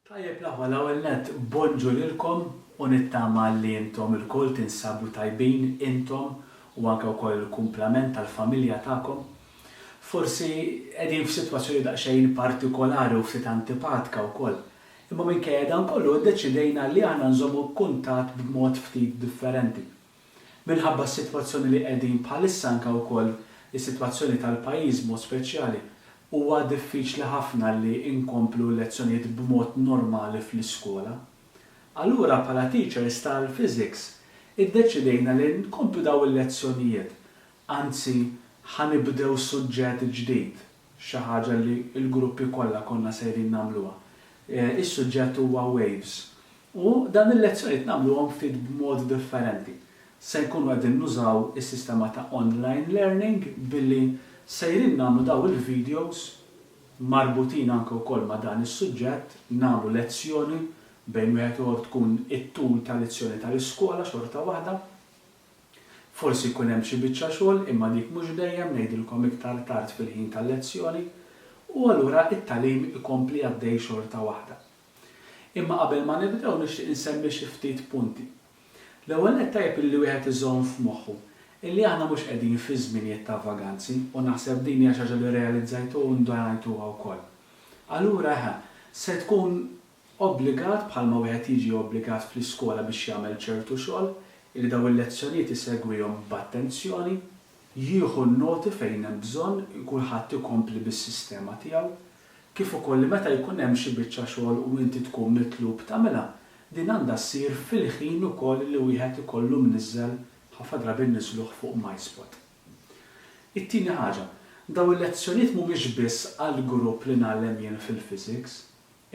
Tajjeb l-aħwa l-ewwel nett bonġu lilkom u nittama li intom ilkoll tinsabu tajbin intom u anke wkoll il-kumplament tal-familja tagħkom. Forsi qegħdin f'sitwazzjoni daqsxejn partikolari u ftit antipatka wkoll. Imma minkejja dan kollu iddeċidejna li aħna nżommu kuntatt b'mod ftit differenti. Minħabba s-sitwazzjoni li qegħdin bħalissa anke wkoll is-sitwazzjoni tal-pajjiż b'mod speċjali, huwa diffiċli ħafna li nkomplu l-lezzjonijiet b'mod normali fl-iskola. Allura bħala teachers tal-physics iddeċidejna li nkomplu dawn il-lezzjonijiet, anzi ħa nibdew suġġett ġdid, xi ħaġa li l-gruppi kollha konna sejrin nagħmluha. Is-suġġett huwa waves. U dawn il-lezzjonijiet nagħmluhom ftit b'mod differenti. Se nkunu qegħdin nużaw is-sistema ta' online learning billi sejrin nagħmlu dawn il-videos marbutin anke wkoll ma' dan is-suġġett, nagħmlu lezzjoni bejn wieħed u ieħor tkun it-tul ta' lezzjoni tal-iskola xorta waħda. Forsi jkun hemm xi biċċa xogħol imma dik mhux dejjem, ngħidilkom iktar tard fil-ħin tal-lezzjoni, u allura t-tagħlim ikompli għaddej xorta waħda. Imma qabel ma nibdew nixtieq insemmi xi ftit punti. L-ewwel nett tajjeb illi wieħed iżomm f'moħħu illi aħna mhux qegħdin fi żminijiet ta' vaganzi u naħseb din hija xi ħaġa li rrealizzajtu u ndunajtuha wkoll. Allura eħe, se tkun obbligat bħalma wieħed jiġi obbligat fl-iskola biex jagħmel ċertu xogħol, illi dawn il-lezzjonijiet isegwihom b'attenzjoni, jieħu n-noti fejn hemm bżonn, kulħadd ikompli bis-sistema tiegħu. kif ukoll li meta jkun hemm xi biċċa xogħol u inti tkun mitlub tagħmilha, din għandha ssir fil-ħin ukoll li wieħed ikollu mniżżel, ħafna drabi nniżżluh fuq MySpot. It-tieni ħaġa, dawn il-lezzjonijiet mhumiex biss għall-grupp li ngħallem jien fil-Physics,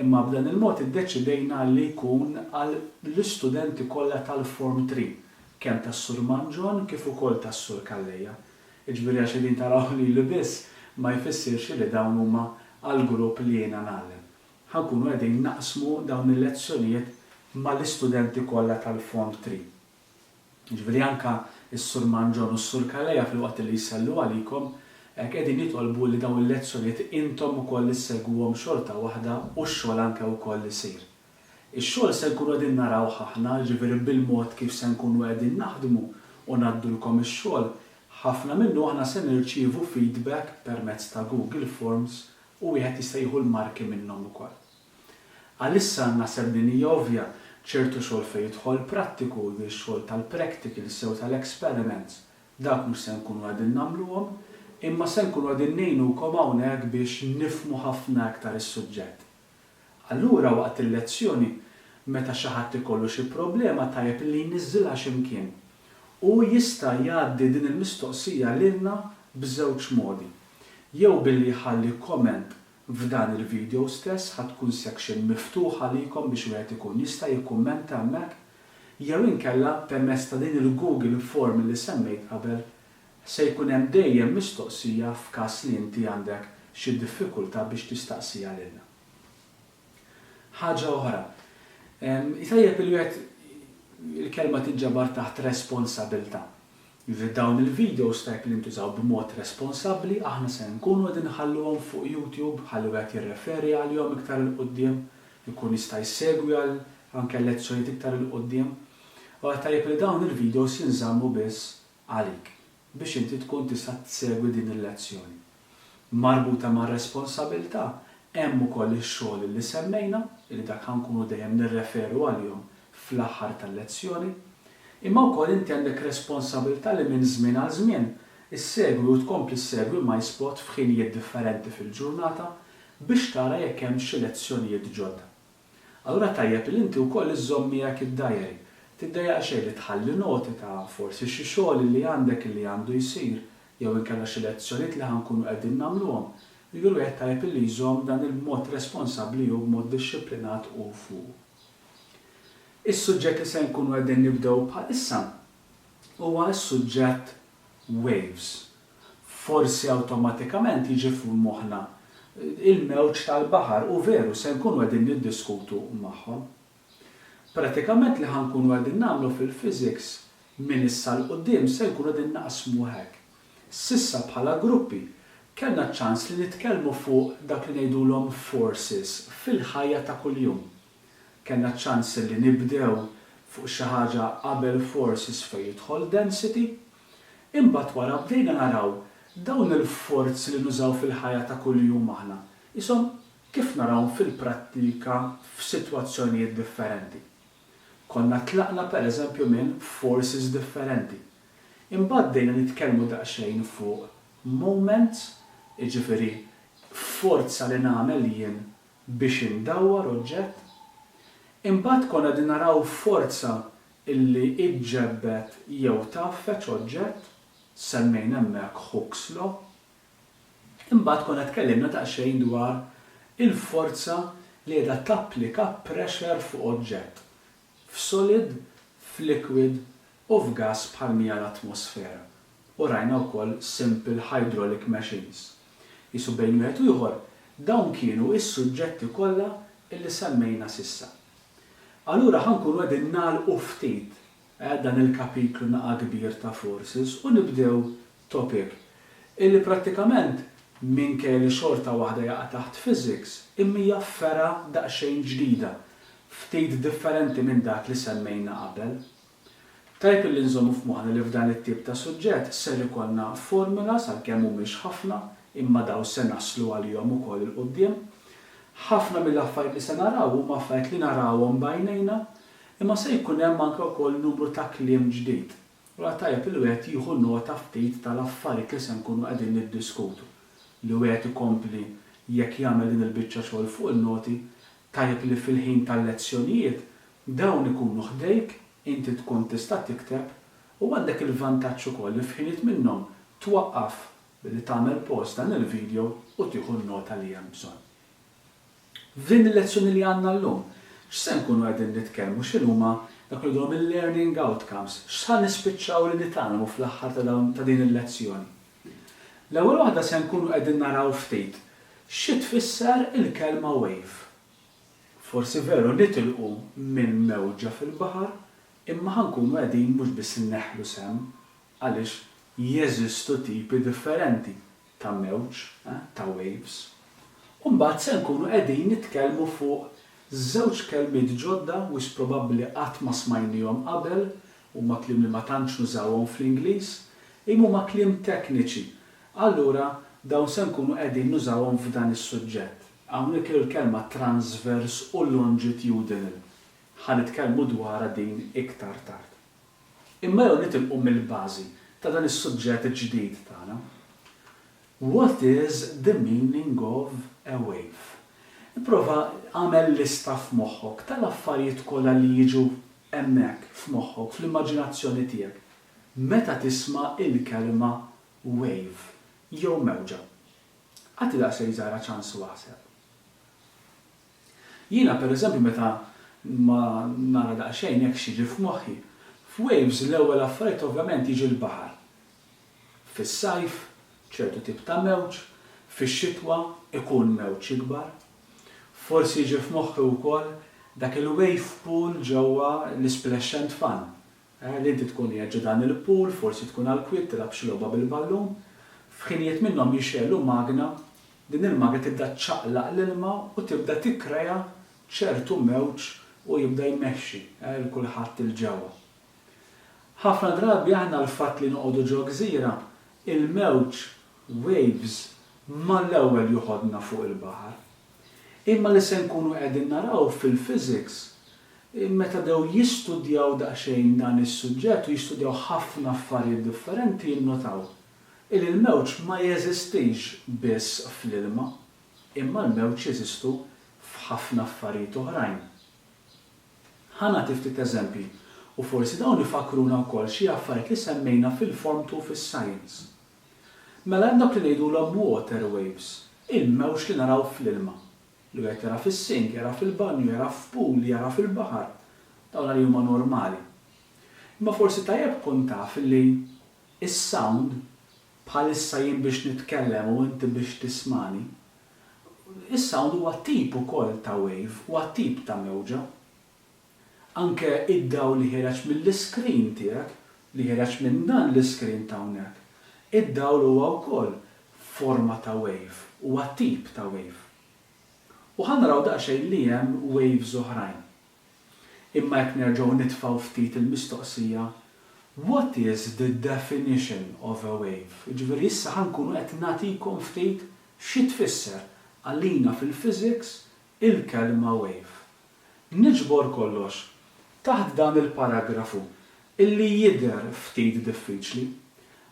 imma b'dan il-mod iddeċidejna li jkun għal l-istudenti kollha tal-Form Three, kemm tas-Sur Mangion kif ukoll tas-Sur Calleja. Jiġifieri għax qegħdin taraw lili biss ma jfissirx li dawn huma għall-grupp li jiena ngħallem. Ħa nkunu qegħdin naqsmu dawn il-lezzjonijiet mal-istudenti kollha tal-Form Three. Jiġifieri anke s-Sur Mangion u s-Sur Calleja filwaqt li jsellu għalikom, hekk qegħdin jitolbu li dawn il-lezzjonijiet intom ukoll issegwuhom xorta waħda u x-xogħol anke wkoll isir. Ix-xogħol se nkunu qegħdin narawh aħna, jiġifieri bil-mod kif se nkunu qegħdin naħdmu u ngħaddulkom ix-xogħol, ħafna minnu aħna se nirċievu feedback permezz ta' Google Forms u wieħed jista' jieħu l-marki minnhom ukoll. Għalissa naħseb din hija ovvja, ċertu xogħol fejn jidħol prattiku, jiġifieri x-xogħol tal-practicals jew tal-experiments, dak mhux se nkunu qegħdin nagħmluhom, imma se nkunu qegħdin ngħinukom hawnhekk biex nifhmu ħafna iktar is-suġġett. Allura waqt il-lezzjoni meta xi ħadd ikollu xi problema tajjeb li jniżżilha xi mkien. Hu jista' jgħaddi din il-mistoqsija lilna b'żewġ modi. Jew billi jħalli comment f'dan il-video stess, ħa tkun section miftuħa għalikom biex wieħed ikun jista' jikkummenta hemmhekk, jew inkella permezz ta' din il-Google form li semmejt qabel Se jkun hemm dejjem mistoqsija f'każ li inti għandek xi diffikultà biex tistaqsiha lilna. Ħaġa oħra, tajjeb li wieħed il-kelma tinġabar taħt responsabilità. Jiġifieri dawn il-videos tajjeb li jintużaw b'mod responsabbli, aħna se nkunu qegħdin nħalluhom fuq YouTube ħalli wieħed jirreferi għalihom iktar 'il quddiem, ikun jista' jsegwi għal anke lezzjonijiet iktar 'il quddiem. U tajjeb li dawn il-videos jinżammu biss għalik biex inti tkun tista' tsegwi din il-lezzjoni. Marbuta mar-responsabilità hemm ukoll ix-xogħol li semmejna, li dak ħa nkunu dejjem nirreferu għalihom fl-aħħar tal-lezzjoni. Imma wkoll inti għandek responsabilità li minn żmien għal żmien issegwi u tkompli ssegwi MySpot f'ħinijiet differenti fil-ġurnata biex tara jekk hemmx xi lezzjonijiet ġodda. Allura tajjeb li inti wkoll iżżomm miegħek id-diary. Tiddejjaq xejn li tħalli noti ta' forsi xi xogħol li għandek li għandu jsir jew inkella xi lezzjonijiet li ħa nkunu qegħdin nagħmluhom. Jiġifieri wieħed tajjeb li jżomm dan il-b'mod responsabbli u b'mod dixxiplinat u fuqu. Is-suġġett li se nkunu qegħdin nibdew bħalissa huwa s-suġġett waves. Forsi awtomatikament jiġi f'moħħna il-mewġ tal-baħar u veru se nkunu qegħdin niddiskutu magħhom. Pratikament li ħa nkunu qegħdin nagħmlu fil-physics minn issa 'l quddiem se nkunu qegħdin naqsmuh hekk. S'issa bħala gruppi kellna ċ-ċans li nitkellmu fuq dak li ngħidulhom forces fil-ħajja ta' kuljum. Kellna ċ-ċans li nibdew fuq xi ħaġa qabel forces fejn jidħol density. Imbagħad wara bdejna naraw dawn il-forzi li nużaw fil-ħajja ta' kuljum aħna, qishom kif narawhom fil-prattika f'sitwazzjonijiet differenti. Konna tlaqna per eżempju minn forces differenti. Imbagħad bdejna nitkellmu daqsxejn fuq moments, jiġifieri forza li nagħmel jien biex indawwar oġġett. Imbagħad konna qegħdin naraw forza illi iġġebbed jew tgħaffeġ oġġett, semmejna hemmhekk Hooke's law. Imbagħad konna tkellimna daqsxejn dwar il-forza li qiegħda tapplika pressure fuq oġġett, f'solid, f'liquid u f'gass bħal m'hija l-atmosfera. U rajna wkoll simple hydraulic machines. Qisu bejn wieħed u ieħor, dawn kienu s-suġġetti kollha illi semmejna s'issa. Allura ħa nkunu qegħdin nagħlqu ftit dan il-kapitlu naqa' kbir ta' forces u nibdew topic illi prattikament minkejja li xorta waħda jaqa' taħt physics imma hija fergħa daqsxejn ġdida, ftit differenti minn dak li semmejna qabel. Tajjeb illi nżommu f'moħħna li f'dan it-tip ta' suġġett ser ikollna formulas għalkemm mhumiex ħafna imma dawn se naslu għalihom ukoll 'il quddiem. Ħafna mill-affarijiet li se naraw huma affarijiet li narawhom b'għajnejna imma se jkun hemm anke wkoll numru ta' kliem ġdid. Allura tajjeb li wieħed jieħu nota ftit tal-affarijiet li se nkunu qegħdin niddiskutu. Li wieħed ikompli jekk jagħmel din il-biċċa xogħol fuq in-noti, tajjeb li fil-ħin tal-lezzjonijiet dawn ikunu ħdejk, inti tkun tista' tikteb u għandek il-vantaġġ ukoll li f'ħinijiet minnhom twaqqaf billi tagħmel pause dan il-video u tieħu n-nota li hemm bżonn. F'din il-lezzjoni li għandna llum, x'se nkunu qegħdin nitkellmu, x'inhuma dak li ngħidulhom il-learning outcomes, x'sa nispiċċaw li nitgħallmu fl-aħħar ta' dawn ta' din il-lezzjoni. L-ewwel waħda se nkunu qegħdin naraw ftit xi tfisser il-kelma wave. Forsi veru nitilqu minn mewġa fil-baħar imma ħa nkunu qegħdin mhux biss inneħħlu sehem għaliex jeżistu tipi differenti ta' mewġ, ta' waves. U mbagħad se nkunu qegħdin nitkellmu fuq żewġ kelmiet ġodda wisq probabbli qatt ma smajniehom qabel, huma kliem li ma tantx nużawhom fl-Ingliż, imma huma kliem tekniċi. Allura dawn se nkunu qegħdin nużawhom f'dan is-suġġett. Hawnhekk il-kelma transverse u longitudinal. Ħa nitkellmu dwarha din iktar tard. Imma jew nitilqu mill-bażi ta' dan is-suġġett ġdid tagħna. What is the meaning of a wave? Ipprova agħmel lista f'moħħok tal-affarijiet kollha li jiġu hemmhekk f'moħħok, fl-immaġinazzjoni tiegħek, meta tisma' il-kelma wave jew mewġa. Agħti daqsxejn żgħira ċans u aħseb. Jiena per eżempju meta ma nara daqsxejn hekk x'jiġi f'moħħi. F'waves l-ewwel affarijiet ovvjament jiġi l-baħar. Fis-sajf ċertu tip ta' mewġ, fix-xitwa ikun mewġ ikbar. Forsi jiġi f'moħħi wkoll dak il-wave pool ġewwa l-Splash and Fun. Li inti tkun qiegħed ġo dan il-pool, forsi tkun għall-kwiet tilgħab xi logħba bil-ballun. F'ħinijiet minnhom jixegħlu magna, din il-magna tibda ċċaqlaq l-ilma u tibda tikkrea ċertu mewġ u jibda jmexxi 'l kulħadd 'il ġewwa. Ħafna drabi aħna l-fatt li noqogħdu ġo gżira, il-mewġ, waves, mal-ewwel joħodna fuq il-baħar. Imma li se nkunu qegħdin naraw fil-physics, meta bdew jistudjaw daqsxejn dan is-suġġett u jistudjaw ħafna affarijiet differenti jinnotaw illi l-mewġ ma jeżistix biss fl-ilma, imma l-mewġ jeżistu f'ħafna affarijiet oħrajn. Ħa nagħti ftit eżempji u forsi dawn ifakkruna wkoll xi affarijiet li semmejna fil-Form 2 fis-Science. Mela hemm dawk li ngħidulhom water waves, il-mewġ li naraw fl-ilma. Li wieħed jara fis-sink, jara fil-banju, jara f'pool, jara fil-baħar. Dawn għalih huma normali. Imma forsi tajjeb tkun taf li s-sound, bħalissa jien biex nitkellem u inti biex tismagħni, is-sound huwa tip ukoll ta' wave, huwa tip ta' mewġa. Anke id-dawl li ħiereġ mill-iskrin tiegħek, li ħiereġ minn dan l-iskrin t'hawnhekk, id-dawl huwa wkoll forma ta' wave, huwa tip ta' wave. U ħa naraw daqsxejn li hemm waves oħrajn. Imma jekk nerġgħu nitfgħu ftit il-mistoqsija, What is the definition of a wave? Jiġifieri issa ħa nkunu qed nagħtikom ftit xi tfisser għalina fil-physics il-kelma wave. Niġbor kollox taħt dan il-paragrafu illi jidher ftit diffiċli.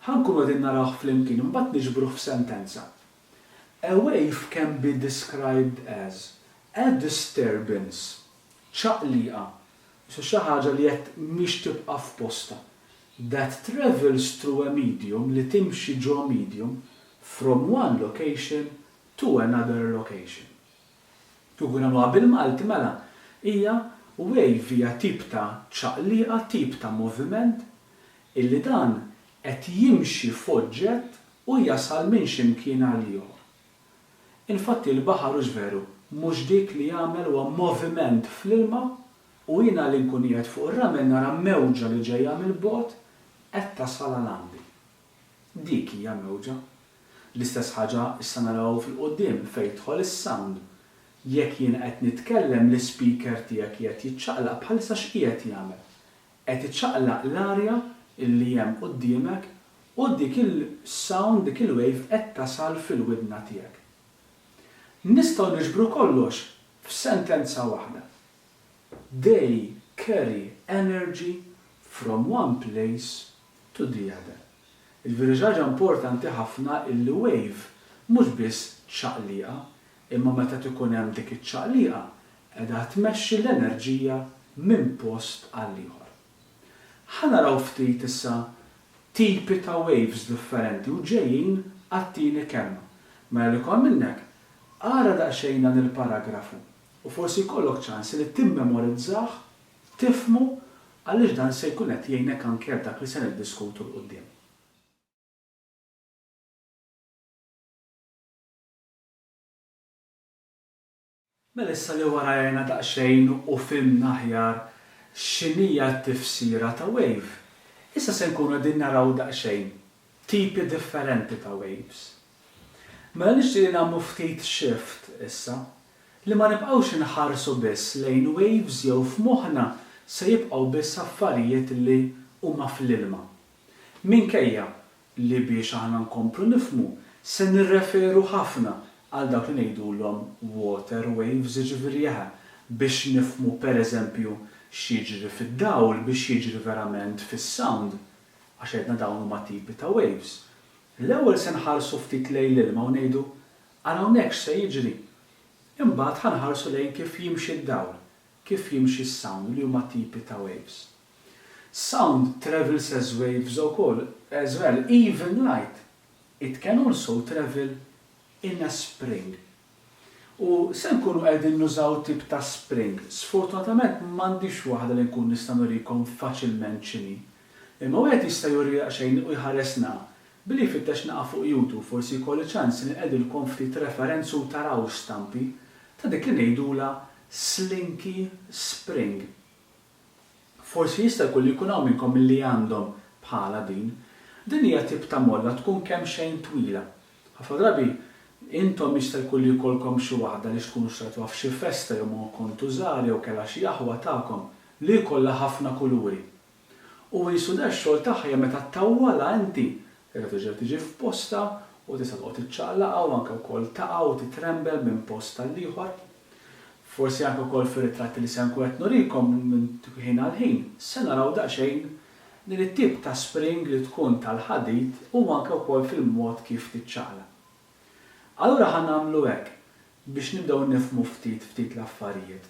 Ħa nkunu qegħdin narawh flimkien imbagħad niġbruh f'sentenza. A wave can be described as a disturbance, ċaqliqa, qisu xi ħaġa li qed mhix tibqa' f'postha, that travels through a medium, li timxi ġo medium, from one location to another location. Kieku nagħmluha bil-Malti mela hija wave hija tip ta' ċaqliqa, tip ta' moviment illi dan qed jimxi f'oġġett u jasal minn xi mkien għal ieħor. Infatti l-baħar hux veru, mhux dik li jagħmel huwa moviment fl-ilma u jiena li nkun qiegħed fuq ir-ramel nara mewġa li ġejja mill-bogħod qed tasal għal għandi. Dik hija mewġa. L-istess ħaġa issa naraw fil-quddiem fejn jidħol is-sound. Jekk jiena qed nitkellem l-ispeaker tiegħek qiegħed jiċċaqlaq bħalissa x'qiegħed jagħmel? Qed iċaqlaq l-arja illi hemm quddiemek u dik il-sound, dik il-wave qed tasal fil-widna tiegħek. Nistgħu niġbru kollox f'sentenza waħda. They carry energy from one place to the other. Jiġifieri xi ħaġa importanti ħafna illi wave mhux biss ċaqliqa, imma meta tikun hemm dik iċ-ċaqliqa qiegħda tmexxi l-enerġija minn post għal ieħor. Ħa naraw ftit issa tipi ta' waves differenti u ġejjin għat-tieni kelma. Mela li kont minnek, ara daqsxejn dan il-paragrafu u forsi jkollok ċans li timmemorizzah, tifhmu għaliex dan se jkun qed jgħinek anke għal dak li se niddiskutu 'l quddiem. Mela issa li wara rajna daqsxejn u fhimna aħjar x'inhija t-tifsira ta' wave, issa se nkunu qegħdin naraw daqsxejn tipi differenti ta' waves. Mela nixtieq li nagħmlu ftit shift issa, li ma nibqgħux inħarsu biss lejn waves jew f'moħħna se jibqgħu biss affarijiet li huma fl-ilma. Minkejja li biex aħna nkomplu nifhmu se nirreferu ħafna għal dawk li ngħidulhom water waves jiġifieri eħe biex nifhmu per eżempju x'jiġri fid-dawl biex jiġri verament fis-sound għax għedna dawn huma tipi ta' waves. L-ewwel se nħarsu ftit lejn l-ilma u ngħidu għal hawnhekk x'se jiġri? Imbagħad ħa nħarsu lejn kif jimxi d-dawl, kif jimxi s-sound li huma tipi ta' waves. Sound travels as waves ukoll, as well, even light. It can also travel in a spring. U se nkunu qegħdin nużaw tip ta' spring. Sfortunatament m'għandix waħda li nkun nista' nurikom faċilment x'inhi. Imma wieħed jista' juri daqsxejn u jħares naqa' billi jfittex naqa' fuq YouTube, forsi jkolli ċans li nqegħdilkom ftit referenzi u taraw stampi ta' dik li ngħidulha slinky spring. Forsi jista' jkun li jkun hawn minnkom li għandhom bħalha din. Din hija tip ta' molla tkun kemxejn twila. Ħafna drabi intom jista' jkun li jkollkom xi waħda li tkunu xtrajtuha f'xi festa jew ma kontu żgħar jew kellha xi aħwa tagħkom li jkollha ħafna kuluri. U qisu da x-xogħol tagħha hija meta ttawwalha inti, terġa' terġa' tiġi f'postha u tista' toqgħod iċċaqlaqha u anke wkoll taqa' u titrembel minn post għall-ieħor. Forsi anke wkoll fir-ritratti li se nkun qed nurikom minn ħin għal ħin, se naraw daqsxejn din it-tip ta' spring li tkun tal-ħadid u anke wkoll fil-mod kif tiċċaqlaq. Allura ħa nagħmlu hekk biex nibdew nifhmu ftit ftit l-affarijiet.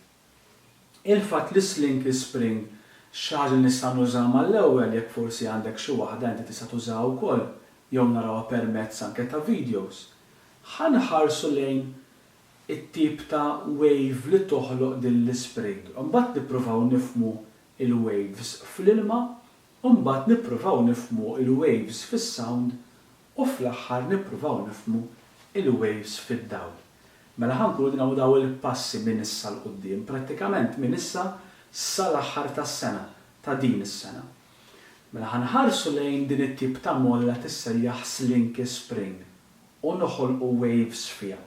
Il-fatt li slinky spring xi ħaġa li nista' nużaha mal-ewwel jekk forsi għandek xi waħda inti tista' tużaha wkoll jew narawha permezz anke ta' videos. Ħa nħarsu lejn it-tip ta' wave li toħloq din l-ispring. Imbagħad nippruvaw nifhmu l-waves fl-ilma u mbagħad nippruvaw nifhmu l-waves fis-sound u fl-aħħar nippruvaw nifhmu l-waves fid-dawl. Mela ħa nkunu qegħdin nagħmlu dawn il-passi minn issa 'l quddiem, prattikament minn issa sal-aħħar tas-sena, ta' din is-sena. Mela ħa nħarsu lejn din it-tip ta' molla tissejjaħ slinky spring u noħolqu waves fiha.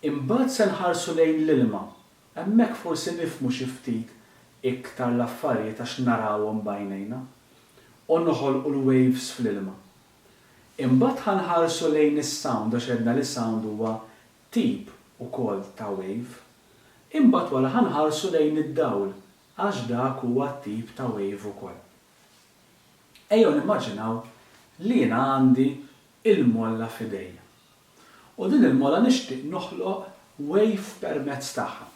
Imbagħad se nħarsu lejn l-ilma, hemmhekk forsi nifhmu xi ftit. iktar l-affarijiet għax narawhom b'għajnejna. U noħolqu l-waves fl-ilma. Imbagħad ħa nħarsu lejn is-sound għax għedna li sound huwa tip ukoll ta' wave. Imbagħad wara ħa nħarsu lejn id-dawl għax dak huwa tip ta' wave ukoll. Ejjew nimmaġinaw li jiena għandi il-molla f'idejja. U din il-molla nixtieq noħloq wave permezz tagħha.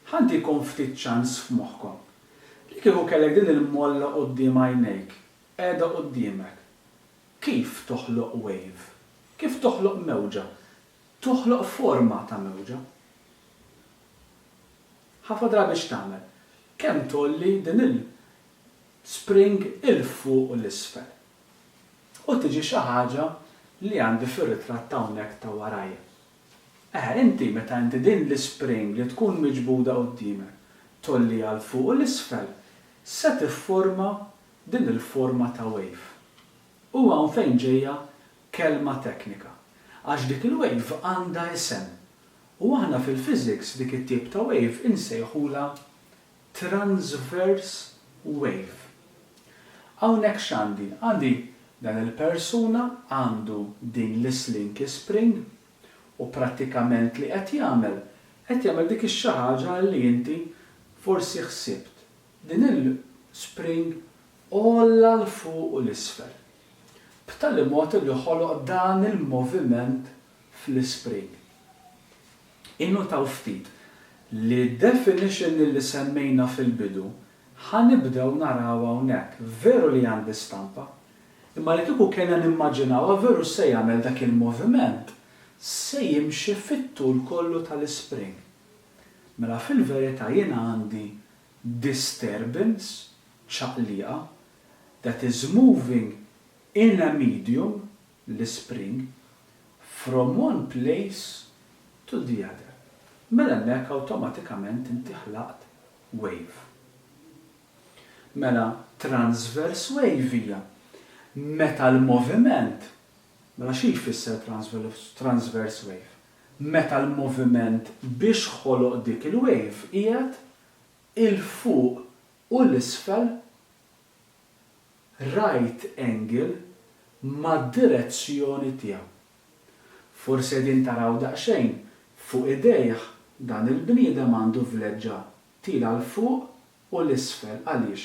Ħa ntikom ftit ċans f'moħħkom. Li kieku kellek din il-molla quddiem għajnejk, qiegħda quddiemek, kif toħloq wave? Kif toħloq mewġa? Toħloq forma ta' mewġa. Ħafna drabi x'tagħmel? Kemm tgħolli din il-spring 'il fuq u 'l isfel. U tiġi xi ħaġa li għandi fir-ritratt hawnhekk ta' warajja. Eħe, inti meta inti din l-ispring li tkun miġbuda quddiemek tgħolliha 'l fuq u 'l isfel, se tifforma din il-forma ta' wave. U hawn fejn ġejja kelma teknika. Għax dik il-wave għandha isem. U aħna fil-physics dik it-tip ta' wave insejħulha transverse wave. Hawnhekk x'għandi? Għandi dan il-persuna għandu din l-slinky spring u prattikament li qed jagħmel, qed jagħmel dik ix-xi ħaġa li inti forsi ħsibt. Din il-spring għolla 'l fuq u 'l isfel. B'tali mod li ħoloq dan il-moviment fl-ispring. Innutaw ftit li d-definition li semmejna fil-bidu ħa nibdew naraw hawnhekk. Veru li għandi stampa, imma li kieku kellna nimmaġinawha veru se jagħmel dak il-moviment, se jimxi fit-tul kollu tal-ispring. Mela fil-verità jiena għandi disturbance, ċaqliqa, that is moving in a medium, l-ispring, from one place to the other. Mela hemmhekk awtomatikament inti ħlaqt wave. Mela transverse wave hija meta l-moviment, mela xi jfisser transverse wave? Meta l-moviment biex ħoloq dik il-wave qiegħed 'il fuq u 'l isfel right angle mad-direzzjoni tiegħu. Forsi qegħdin taraw daqsxejn, fuq idejh dan il-bniedem għandu vleġġa tielgħa 'l fuq u 'l isfel. Għaliex?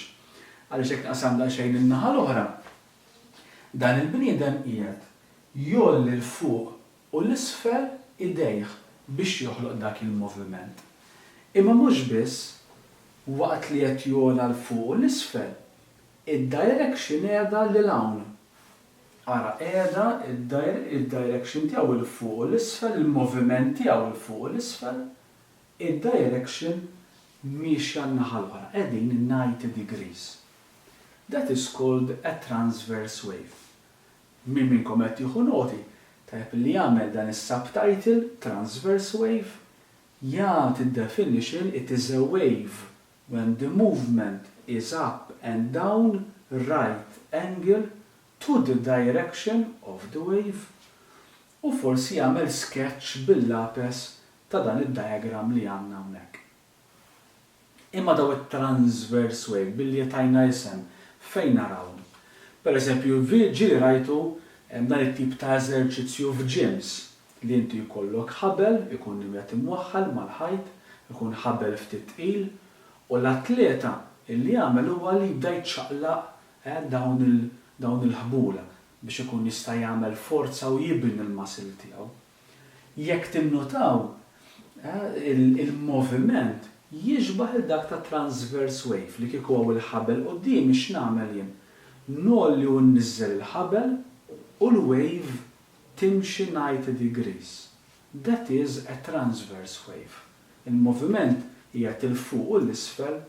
Għaliex jekk naqsam daqsxejn in-naħa l-oħra, dan il-bniedem qiegħed jgħolli 'l fuq u 'l isfel idejh biex joħloq dak il-moviment. Imma mhux biss, waqt li qed jogħla 'l fuq u 'l isfel, id-direction qiegħda lil hawn. Ara qiegħda id-direction tiegħu 'l fuq u 'l isfel, il-moviment tiegħu 'l fuq u 'l isfel, id-direction miexja n-naħa l-oħra, qegħdin 90 degrees. That is called a transverse wave. Min minnkom qed jieħu noti, tajjeb li jagħmel dan is-subtitle, transverse wave, jagħti d-definition, it is a wave when the movement is up and down right angle to the direction of the wave u forsi jagħmel sketch bil-lapes ta' dan id-diagram li għandna hawnhekk. Imma dawn it-transverse wave billi tajna isem fejn narawhom? Per eżempju, ġieli rajtu dan it-tip ta' eżerċizzju f'gyms li inti jkollok ħabel ikun qiegħed imwaħħal mal-ħajt, ikun ħabel ftit tqil, u l-atleta li jagħmel huwa li jibda jċaqlaq dawn dawn il-ħbula biex ikun jista' jagħmel forza u jibni l-muscle tiegħu. Jekk tinnutaw, il-moviment jixbah 'il dak ta' transverse wave, li kieku hawn il-ħabel quddiemi x'nagħmel jien? Ngħolli u nniżżel il-ħabel u l-wave timxi 90 degrees. That is a transverse wave. Il-moviment qiegħed 'il fuq u 'l isfel,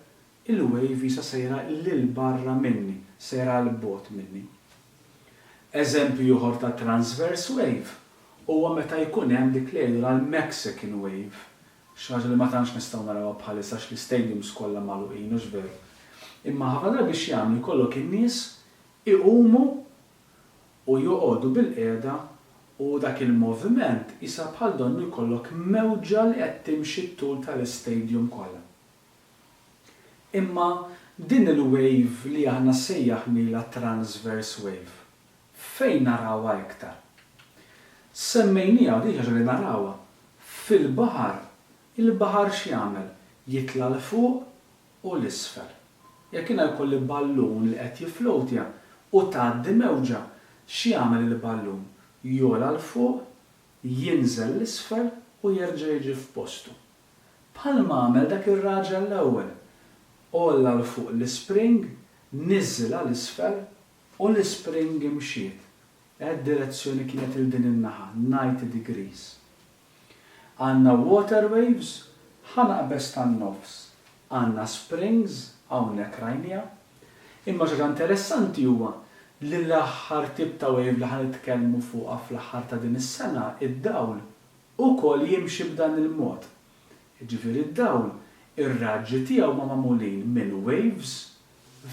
il-wave qisha sejra 'l barra minni, sejra 'l bogħod minni. Eżempju ieħor ta' transverse wave huwa meta jkun hemm dik li jgħidulha l-Mexican wave, xi ħaġa li ma tantx nistgħu narawha bħalissa għax l-istadiums kollha magħluqin, hux veru? Imma ħafna drabi x'jagħmlu jkollok in-nies iqumu u joqogħdu bilqiegħda u dak il-moviment qisha bħal donnu jkollok mewġa li qed timxi t-tul tal-istadium kollha. Imma din il-wave li aħna sejjaħnilha transverse wave, fejn narawha iktar? Semmejniha, u din xi ħaġa li narawha, fil-baħar. Il-baħar x'jagħmel? Jitla' 'l fuq u 'l isfel. Jekk jiena jkolli ballun li qed jifflowtja u tgħaddi mewġa, x'jagħmel il-ballun? Jogħla 'l fuq, jinżel 'l isfel u jerġa' jiġi f'postu. Bħalma għamel dak ir-raġel l-ewwel. Għolla 'l fuq l-ispring, niżżilha 'l isfel u l-ispring imxiet. Id-direzzjoni kienet 'il din in-naħa, 90 degrees. Għandna water waves, ħa naqbeż tan-nofs. Għandna springs, hawnhekk rajniha. Imma xi ħaġa interessanti huwa li l-aħħar tip ta' wave li ħa nitkellmu fuqha fl-aħħar ta' din is-sena, id-dawl, ukoll jimxi b'dan il-mod. Jiġifieri d-dawl, ir-raġġi tiegħu huma magħmulin minn waves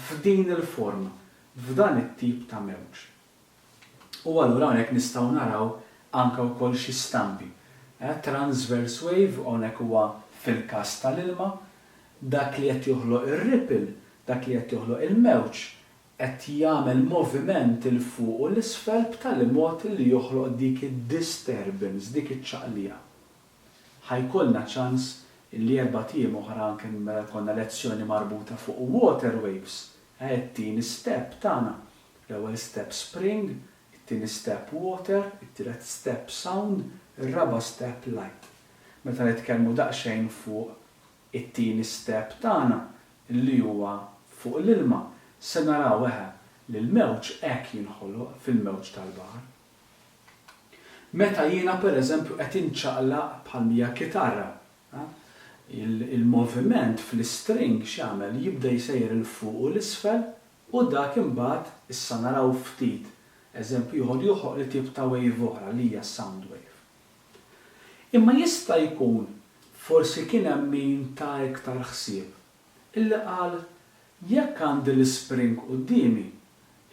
f'din il-forma, f'dan it-tip ta' mewġ. U allura hawnhekk nistgħu naraw anke wkoll xi stampi. Transverse wave hawnhekk huwa fil-każ tal-ilma, dak li qed joħloq ir-ripple, dak li qed joħloq il-mewġ, qed jagħmel moviment 'il fuq u 'l isfel b'tali mod li joħloq dik id-disturbance, dik iċ-ċaqliqa. Ħa jkollna ċans illi erbat ijiem oħra anke meta jkollna lezzjoni marbuta fuq water waves, it-tieni step tagħna, l-ewwel step spring, it-tieni step water, it-tielet step sound, ir-raba' step light. Meta nitkellmu daqsxejn fuq it-tieni step tagħna, li huwa fuq l-ilma, se naraw, eħe, li l-mewġ hekk jinħoloq fil-mewġ tal-baħar. Meta jiena per eżempju qed inċaqlaq bħal mija kitarra, il-moviment fl-istring x'jagħmel? Jibda jsejjer 'il fuq u 'l isfel u dak imbagħad, issa naraw ftit eżempju ieħor, joħloqli tip ta' wave oħra li hija sound wave. Imma jista' jkun forsi kien hemm min ta iktar ħsieb, illi qal jekk għandi l-ispring quddiemi,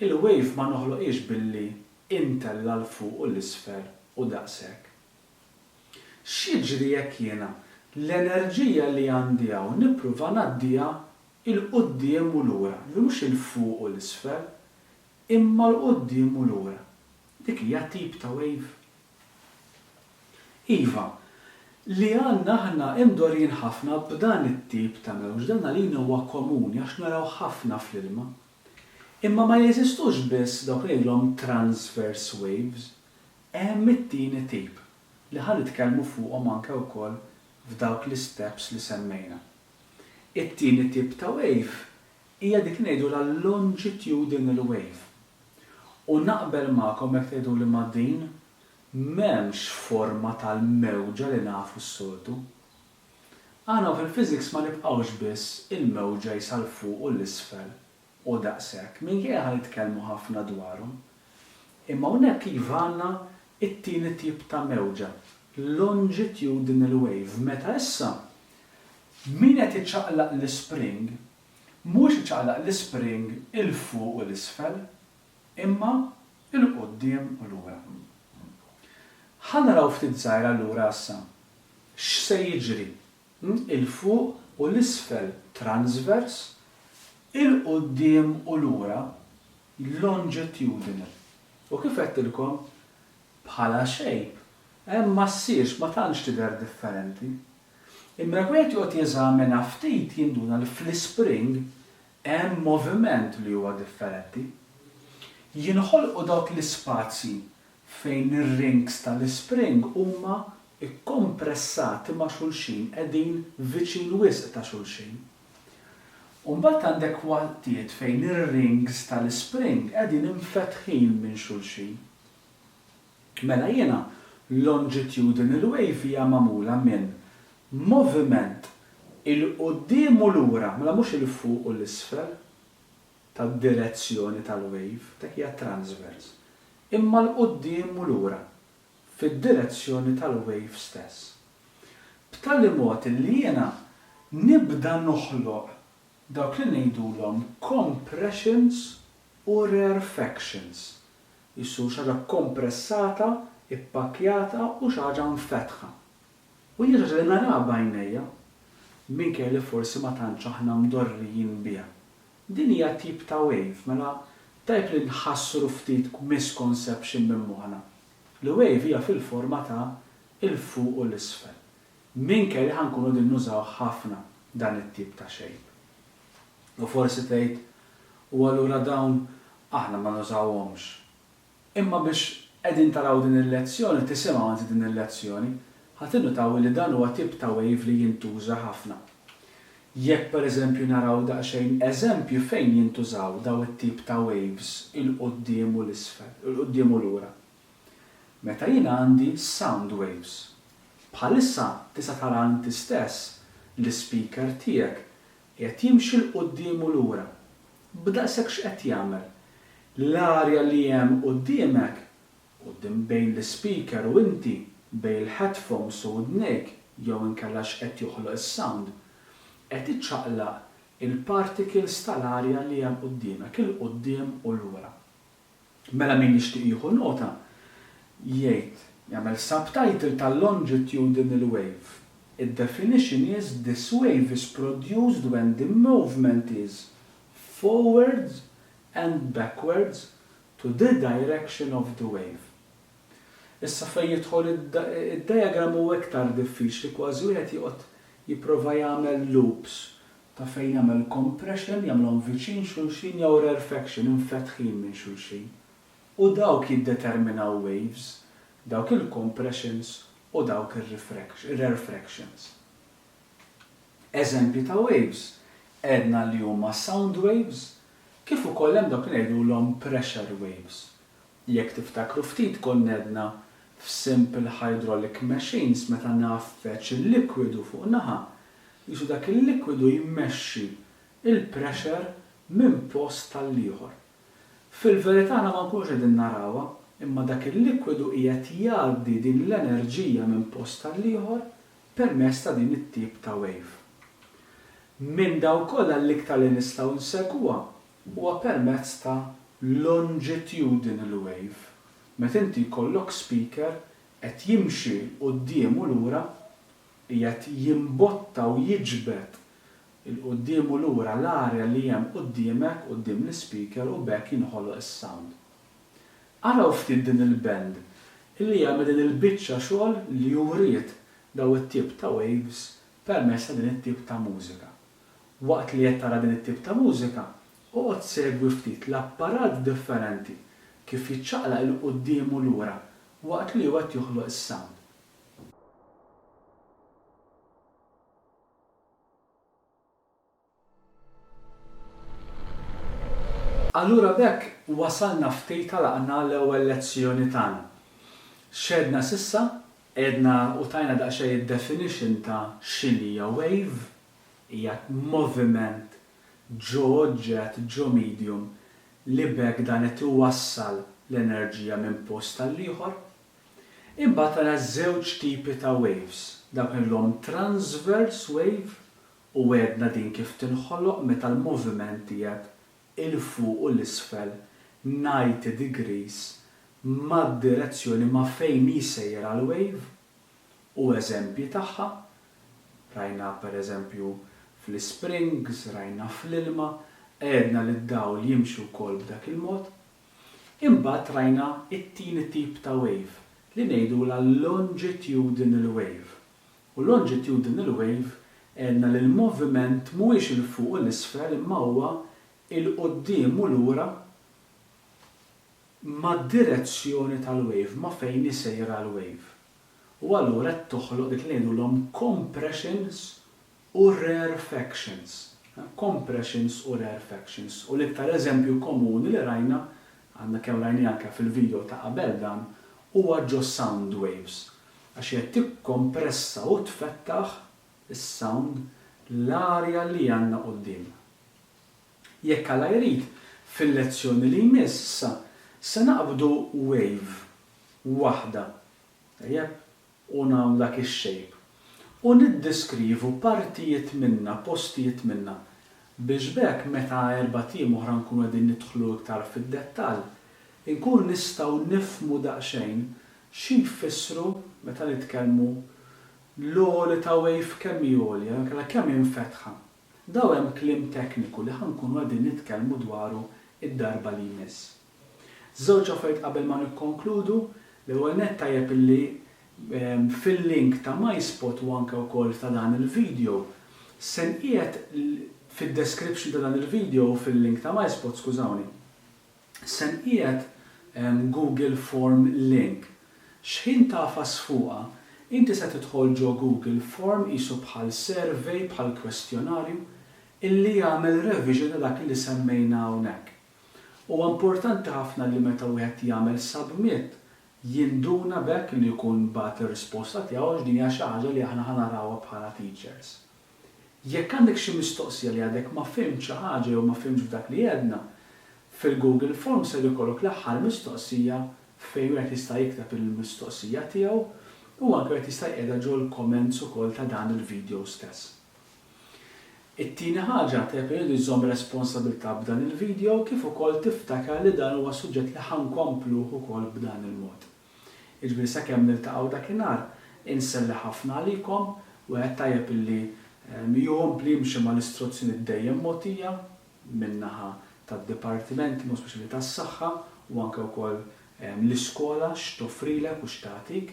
il-wave ma noħloqhiex billi intella' 'l fuq u 'l isfel u daqshekk. X'jiġri jekk jiena l-enerġija li għandi hawn nippruva ngħaddiha 'l quddiem u lura, jiġifieri mhux 'il fuq u 'l isfel, imma 'l quddiem u lura. Dik hija tip ta' wave. Iva, li għandna aħna imdorrijin ħafna b'dan it-tip ta' mewġ, dan għalina huwa komuni għax narawh ħafna fl-ilma. Imma ma jeżistux biss dawk li ngħidulhom transverse waves, hemm it-tieni tip, li ħa nitkellmu fuqhom anke wkoll f'dawk l-isteps li semmejna. It-tieni tip ta' wave hija dik li ngħidulha longitudinal wave. U naqbel magħkom jekk tgħiduli ma' din m'hemmx forma tal-mewġa li nafu s-soltu. Aħna fil-physics ma nibqgħux biss il-mewġa jisa 'l fuq u 'l isfel u daqshekk, minkejja ħa nitkellmu ħafna dwarhom. Imma hawnhekk iva għandna t-tieni tip ta' mewġa, longitudinal wave, meta issa min qed iċaqlaq l-ispring mhuwiex iċaqlaq l-ispring 'il fuq u 'l isfel, imma 'l quddiem u lura. Ħa naraw ftit żgħir allura issa x'se jiġri, 'il fuq u 'l isfel transverse, 'il quddiem u lura longitudinal. U kif għedtilkom, bħala shape, hemm ma ssirx, ma tantx tidher differenti. Imma jekk wieħed joqgħod jeżamina ftit jinduna li fl-ispring hemm moviment li huwa differenti. Jinħolqu dawk l-ispazji fejn ir-rings tal-ispring huma kkompressati ma' xulxin, qegħdin viċin wisq ta' xulxin. U mbagħad għandek waqtiet fejn ir-rings tal-ispring qegħdin imfetħin minn xulxin. Mela jiena longitudinal wave hija magħmula minn moviment 'il quddiem u lura, mela mhux 'il fuq u 'l isfel tad-direzzjoni tal-wave, dak hija transverse, imma 'l quddiem u lura fid-direzzjoni tal-wave stess. B'tali mod illi jiena nibda noħloq dawk li ngħidulhom compressions u rarefactions. Qisu xi ħaġa kkompressata, ippakkjata u xi ħaġa mfetħa. U hija xi ħaġa li naraha b'għajnejja. minkejja li forsi ma tantx aħna mdorrijin biha. Din hija tip ta' wave, mela tajjeb li nħassru ftit misconception minn moħħna, li wave hija fil-forma ta' 'l fuq u 'l isfel. Minkejja li ħa nkunu qegħdin nużaw ħafna dan it-tip ta' shape. U forsi tgħid, u allura dawn aħna ma nużawhomx. Imma biex qegħdin taraw din il-lezzjoni, tisimgħu anzi din il-lezzjoni, ħa tinnutaw illi dan huwa tip ta' wave li jintuża ħafna. Jekk per eżempju naraw daqsxejn eżempju fejn jintużaw daw it-tip ta' waves 'il quddiem u 'l isfel, 'il quddiem u lura. Meta jiena għandi sound waves. Bħalissa tista' tara inti stess l-ispeaker tiegħek qiegħed jimxi 'l quddiem u lura. B'daqshekk x'qed jagħmel? L-arja li hemm quddiemek, quddiem bejn l-ispeaker u inti, bejn il-headphones u widnejk jew inkella x'qed joħloq is-sound, qed iċaqlaq il-particles tal-arja li hemm quddiemek 'il quddiem u lura. Mela min jixtieq jieħu nota, jgħid, jagħmel subtitle ta' longitudinal wave. Id-definition is this wave is produced when the movement is forwards and backwards to the direction of the wave. Issa fejn jidħol id-diagram huwa iktar diffiċli, kważi wieħed joqgħod jipprova jagħmel loops ta' fejn jagħmel compression, jagħmilhom viċin xulxin jew rarefaction, imfetħin minn xulxin. U dawk jiddeterminaw waves, dawk il-compressions u dawk ir-rarefractions. Eżempji ta' waves, għedna li huma sound waves, kif ukoll hemm dawk li ngħidulhom pressure waves. Jekk tiftakru ftit konna għedna f'simple hydraulic machines meta ngħaffeġ il-likwidu fuq naħa, qisu dak il-likwidu jmexxi l-pressure minn post għall-ieħor. Fil-verità aħna ma nkunux qegħdin narawha, imma dak il-likwidu qiegħed jgħaddi din l-enerġija minn post għall-ieħor permezz ta' din it-tip ta' wave. Minn dawn kollha l-iktar li nistgħu nsegwuha huwa permezz ta' longitudinal wave, meta inti jkollok speaker qed jimxi 'l quddiem u lura, qiegħed jimbotta u jiġbed 'il quddiem u lura l-arja li hemm quddiemek, quddiem l-ispeaker u b'hekk jinħoloq is-sound. Araw ftit din il-band illi għamel din il-biċċa xogħol li uriet daw it-tip ta' waves permezz ta' din it-tip ta' mużika. Waqt li qed tara din it-tip ta' mużika, oqgħod segwi ftit l-apparat differenti kif jiċċaqlaq 'il quddiem u lura waqt li hu qed joħloq is-sound. Allura b'hekk wasalna ftit għalaqna l-ewwel lezzjoni tagħna. X'għedna s'issa? Għedna u tajna daqsxejn id-definition ta' x'inhija wave, hija moviment ġo oġġett, ġo medium, li b'hekk dan qed iwassal l-enerġija minn post għall-ieħor. Imbagħad għandna żewġ tipi ta' waves, dawk ngħidulhom transverse wave u għedna din kif tinħoloq meta l-moviment qiegħed 'il fuq u 'l isfel 90 degrees mad-direzzjoni ma' fejn hi sejra l-wave u eżempji tagħha rajna per eżempju fl-isprings, rajna fl-ilma, għedna li d-dawl jimxi wkoll b'dak il-mod. Imbagħad rajna t-tieni tip ta' wave li ngħidulha longitudinal wave. U longitudinal wave għedna li l-moviment mhuwiex 'il fuq u 'l isfel imma huwa 'il quddiem u lura mad-direzzjoni tal-wave, ma' fejn hi sejra l-wave. U allura qed toħloq dik li ngħidulhom compressions u rarefactions. Compressions u rarefactions. U l-iktar eżempju komuni li rajna, għandna kemm rajnih anke fil-video ta' qabel dan, huwa ġo sound waves. Għax hija tikkompressa u tfettaħ is-sound l-arja li għandna quddiemna. Jekk Alla jrid, fil-lezzjoni li jmiss issa se naqbdu wave waħda, tajjeb, u nagħmlu dak ix-shape u niddiskrivu partijiet minnha, postijiet minnha, biex b'hekk meta erbat ijiem oħra nkunu qegħdin nidħlu iktar fid-dettall, inkunu nistgħu nifhmu daqsxejn Xi jfissru meta nitkellmu. L-għoli ta' wave kemm hi għolja jew inkella kemm hi mfetħa. Dawn hemm kliem tekniku li ħa nkunu qegħdin nitkellmu dwaru d-darba li jmiss. Żewġ affarijiet qabel ma nikkonkludu, l-ewwel nett tajjeb illi fil-link ta' MySpot u anke wkoll ta' dan il-video se nqiegħed fid-description ta' dan il-video u fil-link ta' MySpot, skużawni, se nqiegħed Google Form link. X'ħin tagħfas fuqha, inti se tidħol ġo Google Form qisu bħal survey, bħal kwestjonarju, illi jagħmel revision ta' dak li semmejna hawnhekk. Huwa importanti ħafna li meta wieħed jagħmel submit, jinduna b'hekk li jkun bagħat ir-risposta tiegħu għax din hija xi ħaġa li aħna ħa narawha bħala teachers. Jekk għandek xi mistoqsija li għadek ma fhimtx xi ħaġa jew ma fhimtx f'dak li għedna, fil-Google Form ser ikollok l-aħħar mistoqsija fejn wieħed jista' jikteb il-mistoqsija tiegħu u anke wieħed jista' jqiegħdha ġol-comments ukoll ta' dan il-video stess. It-tieni ħaġa, tajjeb li ngħidu jżomm responsabilità b'dan il-video kif ukoll tiftakar li dan huwa suġġett li ħa nkompluh ukoll b'dan il-mod. Jiġifieri sakemm niltaqgħu dakinhar, inselli ħafna għalikom, wieħed tajjeb illi jkompli jimxi mal-istruzzjonijiet dejjem mogħtija min-naħa tad-dipartimenti, mod speċjali tas-saħħa u anke wkoll l-iskola x'toffrilek u x'tagħtik.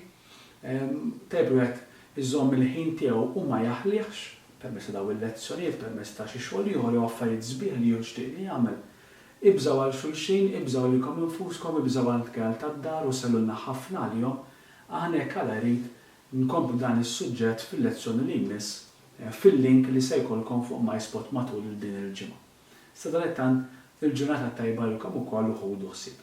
Tajjeb li wieħed iżomm il-ħin tiegħu u ma jaħlihx permezz ta' dawn il-lezzjonijiet, permezz ta' xi xogħol ieħor jew affarijiet sbieħ li jixtieq li jagħmel. Ibżgħu għal xulxin, ibżgħu lilkom infuskom, ibżgħu għal tqal tad-dar u sellulna ħafna għalihom. Aħna jekk Alla jrid nkomplu dan is-suġġett fil-lezzjoni li jmiss fil-link li se jkollkom fuq MySpot matul din il-ġimgħa. Sadanittant, il-ġurnata t-tajba lilkom ukoll u ħudu ħsieb.